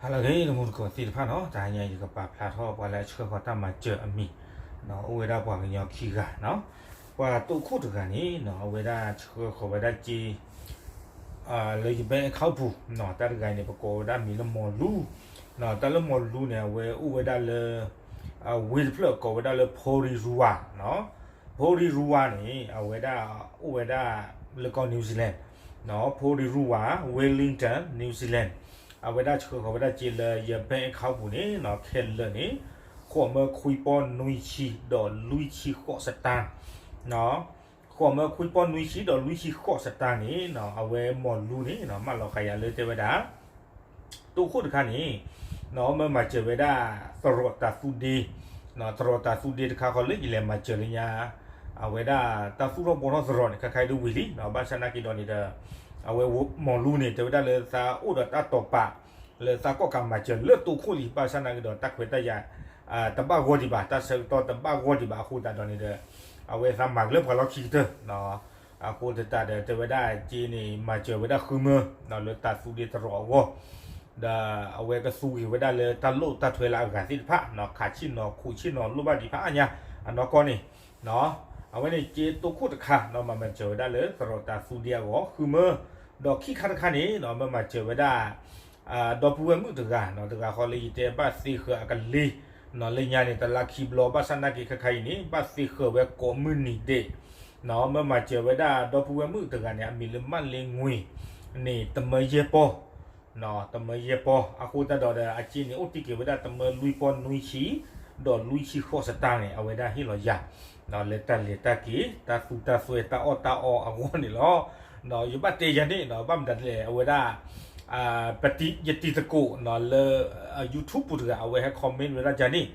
ဟါလၢအဂ့ၤ တမူတကိးသ့ၣ်တဖၣ်နီၤ, တဟါညါအံၤ ယကပာ်ဖျါထီၣ်ပှၤလၢအဆှၢဃီၤတၢ်မၤစၢၤအမံၤ, အိၣ်ဝဲဒၣ်ပှၤကညီခံဂၤနီၤ, ပှၤတိခိၣ်တဂၤန့ၣ်နီၤ အဝဲဒၣ်ဆှၢဃီၤဝဲဒၣ်က့ လၢယ bank account ပူၤနီၤ, တၢ်တဂၤအံၤန့ၣ် ပကိးဝဲဒၣ်မံၤလၢမီၤလူ, တၢ်လၢမီၤလူန့ၣ် အဝဲအိၣ်ဝဲဒၣ်လၢ ဝ့ၢ်တဖျၢၣ်ကိးဝဲဒၣ်လၢ Porirua နီၤ, Porirua န့ၣ် အဝဲဒၣ်အိၣ်ဝဲဒၣ်လၢကီၢ် New Zealand နီၤ, Porirua Wellington New Zealand အဝဲဒၣ်ဆှၢဃီၤဝဲဒၣ်က့လၢယ bank account ပူၤန့ၣ်နီၤ, ခဲလၢာ်န့ၣ် ဃိးမၢခွံပီၢ်နွံဆံဒီးလွံၢ်ဆံဃိးစတၢၢ်နီၤ, ဃိးမၢခွံပီၢ်နွံဆံဒီးလွံၢ်ဆံဃိးစတၢၢ်န့ၣ်နီၤ, အဝဲမီၤလူန့ၣ်နီၤ မၢလီၤဃာ်ယၤလၢတဲဝဲဒၣ် တိခိၣ်တခါန့ၣ် မ့ၢ်မၤစၢၤဝဲဒၣ် သရိာ်တၤသူဒ့, သရိာ်တၤသူဒ့တခါဃီလၢယလဲၤမၤစၢၤလၢညါ အဝဲဒၣ်တၢ်သူၣ်ထီၣ်ဘှီထီၣ်သရိာ်န့ၣ် ခဲခါအံၤဒ်ဝံၤလံ, ဘၣ်ဆၣ်နာ်က့ဒီးန့ၣ်ဒီး အဝဲမီၤလူန့ၣ် တဲဝဲဒၣ်လၢသးအိၣ်ဒီးတၢ်တိာ်ပာ် လၢသးကီၣ်ကးမၤစၢၤလၢတိခိၣ်လံ, ဘၣ်ဆၣ်နာ်က့ဒီးတၢ်ခွဲးတၢ်ယာ် တဘၣ်ဂီၢ်ဒံးဘၣ်, တၢ်ဆၢကတီၢ်တဘၣ်ဂီၢ်ဒံးဘၣ်အဃိသတးဒီးန့ၣ်ဒီး အဝဲသးမၤက့ၤလၢပှၤလီၢ်ခံကတၢၢ် အဃိသတးဒီးတဲဝဲဒၣ်က့န့ၣ် မၤစၢၤဝဲဒၣ်ဃုမၢ လၢတၤသူဒ့သရိာ်အဂီၢ်, ဒီးအဝဲကသူက့ၤဝဲဒၣ်လၢတၢ်လိၣ်တၢ်ထွဲလၢအဂၤသ့ၣ်တဖၣ်နီၤ, ခးဆ့ၣ်နီၤ ခိးဆ့ၣ်နီၤလိၣ်ဘၣ်ဒံးဖးအါညါ အနီၢ်ကီၢ်န့ၣ် အဝဲန့ၣ်က့တိခိၣ်တခါနီၤ, မၤမၤစၢၤဝဲဒၣ်လၢသရိာ်တၤသူဒ့အဂီၢ်ဃုမၢ, ဒီးခံခါတခါန့ၣ်နီၤ မ့ၢ်မၤစၢၤဝဲဒၣ် ဒီပုၢ်ဝဲၢ်မုၣ်တဂၤနီၤ, တဂၤဃီလၢယတဲဘၣ်သ့ဃၢၤအကလ့နီၤ, လၢညါန့ၣ် တလါခံဘျီ, ဘၣ်ဆၣ်နာ်က့ခဲခါအံၤန့ၣ် ဘၣ်သ့ဃၢၤဝဲကိးမုၢ်နံၤဒဲးနီၤ, မ့ၢ်မၤစၢၤဝဲဒၣ်ဒီပုၢ်ဝဲၢ်မုၣ်တဂၤန့ၣ် အမံၤလၢမၣ်လ့ငွ့ၤန့ၣ် တမၢယဲၢ်ပီၢ် တမၢယဲၢ်ပီၢ်, အဃိသတးဒီးဒီး အက့န့ၣ် အိၣ်တ့ၢ်က့ၤဝဲဒၣ်တမၢလွံၢ်ပီၢ်နွံဆံ ဒီးလွံၢ်ဆံဃိးစတၢၢ်န့ၣ် အဝဲဒၣ်ဟ့ၣ်လီၤယၤ လၢတၢ်လဲၤတၢ်က့ၤ တၢ်သူတၢ်သွဲ တၢ်အီၣ်တၢ်အီအဂီၢ်န့ၣ်လီၤ. ယဘၣ်တဲယၤန့ၣ် ဘၣ်မတၤလဲၣ် အဝဲဒၣ် ယတံၤသကိးလၢ YouTube ပူၤတဂၤ အဝဲဟဲ comment ဝဲဒၣ်ယၤန့ၣ်,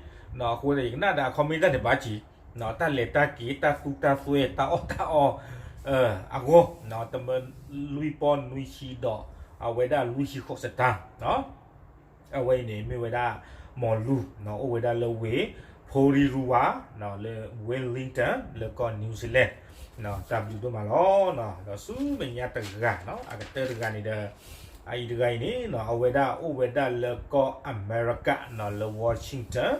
အဃိယကနၣ်ဒီးအ comment တၢ်န့ၣ်ဘၣ်က့ၤ တၢ်လဲၤတၢ်က့ၤ တၢ်သူတၢ်သွဲ တၢ်အီၣ်တၢ်အီ အဂီၢ် တမၢလွံၢ်ပီၢ်နွံဆံဒီး အဝဲဒၣ်လွံၢ်ဆံဃိးစတၢၢ် အဝဲအံၤန့ၣ် မ့ၢ်ဝဲဒၣ် မီၤလူ အိၣ်ဝဲဒၣ်လၢဝ့ၢ် Porirua လၢ Wellington လၢကီၢ် New Zealand တၢ်ဘျုးဒိၣ်မးလီၤ. ဒီးဆူမဲာ်ညါတဂၤ အကတၢၢ်တဂၤန့ၣ်ဒီး အအံၤတဂၤအံၤန့ၣ် အဝဲဒၣ်အိၣ်ဝဲဒၣ်လၢကီၢ်အမဲရကၤ လၢ Washington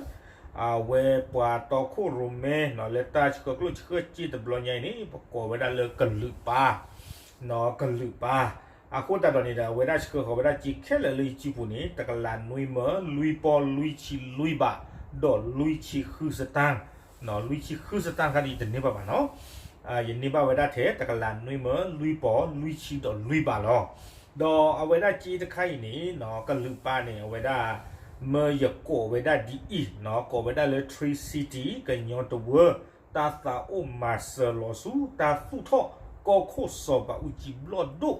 အဝဲပှၤတီခိၣ်ရိၣ်မဲ လၢတၢ်ဆှၢကျိၣ်ဆှၢစ့တဘျီညါအံၤန့ၣ် ပကိးဝဲဒၣ်လၢကလုာ်ပၢ် ကလုာ်ပၢ် အဃိသတးဒီးန့ၣ်ဒီး အဝဲဒၣ်ဆှၢဃီၤဝဲဒၣ်စ့ခဲလၢာ်လၢယစုပူၤန့ၣ် တကလးနွံမၢလွံၢ်ပီၢ်လွံၢ်ဆံလွံၢ်ဘး ဒီးလွံၢ်ဆံဃုစတၢၢ်, လွံၢ်ဆံဃုစတၢၢ်တခါဒီး ယတန့ၢ်ဘၣ်ဘၣ်နီၤ, ယန့ၢ်ဘၣ်ဝဲဒၣ်ထဲတကလးနွံမၢလွံၢ်ပီၢ်လွံၢ်ဆံဒီးလွံၢ်ဘးလီၤ. ဒီးအဝဲဒၣ်စ့တခါအံၤန့ၣ် ကလုာ်ပၢ်န့ၣ် အဝဲဒၣ် မၢယကိးဝဲဒၣ်ဒ်အံၤ ကိးဝဲဒၣ်လၢ Tree City ကညီတဝၢ တၢ်သးအိၣ်မၤစၢၤလီၤဆူ တၢ်သူၣ်ထီၣ်ကီၢ်ခိၣ်စီၤပၤအူကၠံဘျီၣ်ဒိၣ်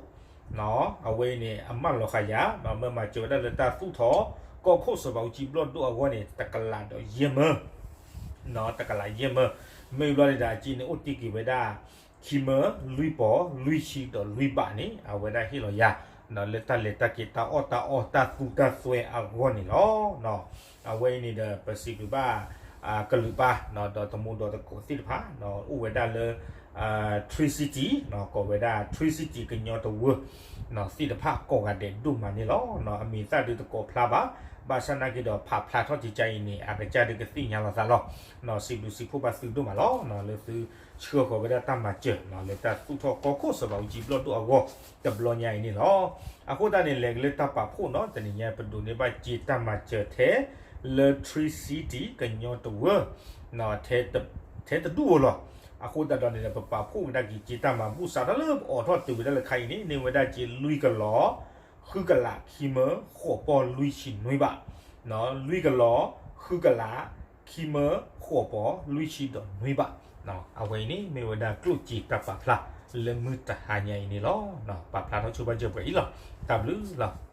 အဝဲအံၤန့ၣ် အမၢလီၤဃာ်ယၤ မၢမၤစၢၤဝဲဒၣ်လၢတၢ်သူၣ်ထီၣ်ကီၢ်ခိၣ်စီၤပၤအူကၠံဘျီၣ်ဒိၣ်အဂီၢ်န့ၣ် တကလးဒီးယဲၢ်မၢ တကလးယဲၢ်မၢ, မ့ၢ်ဘျီန့ၣ်ဒီး အစ့န့ၣ်အိၣ်တ့ၢ်က့ၤဝဲဒၣ် ခံမၢလွံၢ်ပီၢ်လွံၢ်ဆံဒီးလွံၢ်ဘးန့ၣ် အဝဲဒၣ်ဟ့ၣ်လီၤယၤ လၢတၢ်လဲၤတၢ်က့ၤ တၢ်အီၣ်တၢ်အီ တၢ်သူတၢ်သွဲအဂီၢ်န့ၣ်လီၤ. အဝဲအံၤန့ၣ်ဒီး ပစံးဘျုးဘၣ် ကလုာ်ပၢ် ဒီးတမူဒီးတကိးသ့ၣ်တဖၣ် အိၣ်ဝဲဒၣ်လၢ Tree City ကိးဝဲဒၣ် Tree City ကညီတဝၢ သ့ၣ်တဖၣ်ကိးဂၤဒဲးဒိၣ်မးန့ၣ်လီၤ. အမံၤသၣ်ဒုးတကိးဖျါဘၣ်, ဘၣ်ဆၣ်နာ်က့ဒီးဖးဖျါထီၣ်ကကါအံၤန့ၣ် အကစၢ်ဒုးကသ့ၣ်ညါလီၤသးလီၤ. စံးဘျုးစံးဖှိၣ်ဘၣ်သုဒိၣ်မးလီၤ. လၢသုဆှၢဃီၤဝဲဒၣ်တၢ်မၤစၢၤ လၢတၢ်သူၣ်ထီၣ်ကီၢ်ခိၣ်စီၤပၤအူကၠံဘျီၣ်ဒိၣ်အဂီၢ် တဘျီညါအံၤန့ၣ်လီၤ. အဃိသတးန့ၣ် လဲၤက့ၤလၢတၢ်ပာ်ဖှိၣ်နီၤ, တနံၤညါပဒိးန့ၢ်ဘၣ်စ့တၢ်မၤစၢၤထဲ လၢ Tree City ကညီတဝၢ ထဲတဒူၣ်ဧိၤလီၤ. အဃိသတးဒီးန့ၣ်ဒီး ပပာ်ဖှိၣ်ကဒါက့ၤစ့တၢ်မၤဘူၣ်စးထီၣ်လၢပအိးထီၣ်တုၤဝဲဒၣ်လၢခါအံၤန့ၣ် န့ၢ်ဝဲဒၣ်စ့လွံၢ်ကလီၤ ဃုကလး ခံမၢ ဃိးပီၢ်လွံၢ်ဆံနွံဘး, လွံၢ်ကလီၤ ဃုကလး ခံမၢ ဃိးပီၢ်လွံၢ်ဆံဒီးနွံဘး. အဝဲအံၤန့ၣ် မ့ၢ်ဝဲဒၣ်ကျိၣ်စ့တၢ်ပာ်ဖျါ လၢမုၢ်တဟါညါအံၤန့ၣ်လီၤ. ပာ်ဖျါထီၣ်ဆိပာ်စၢၤပှၤအံၤလီၤ. တၢ်ဘျုးလီၤ.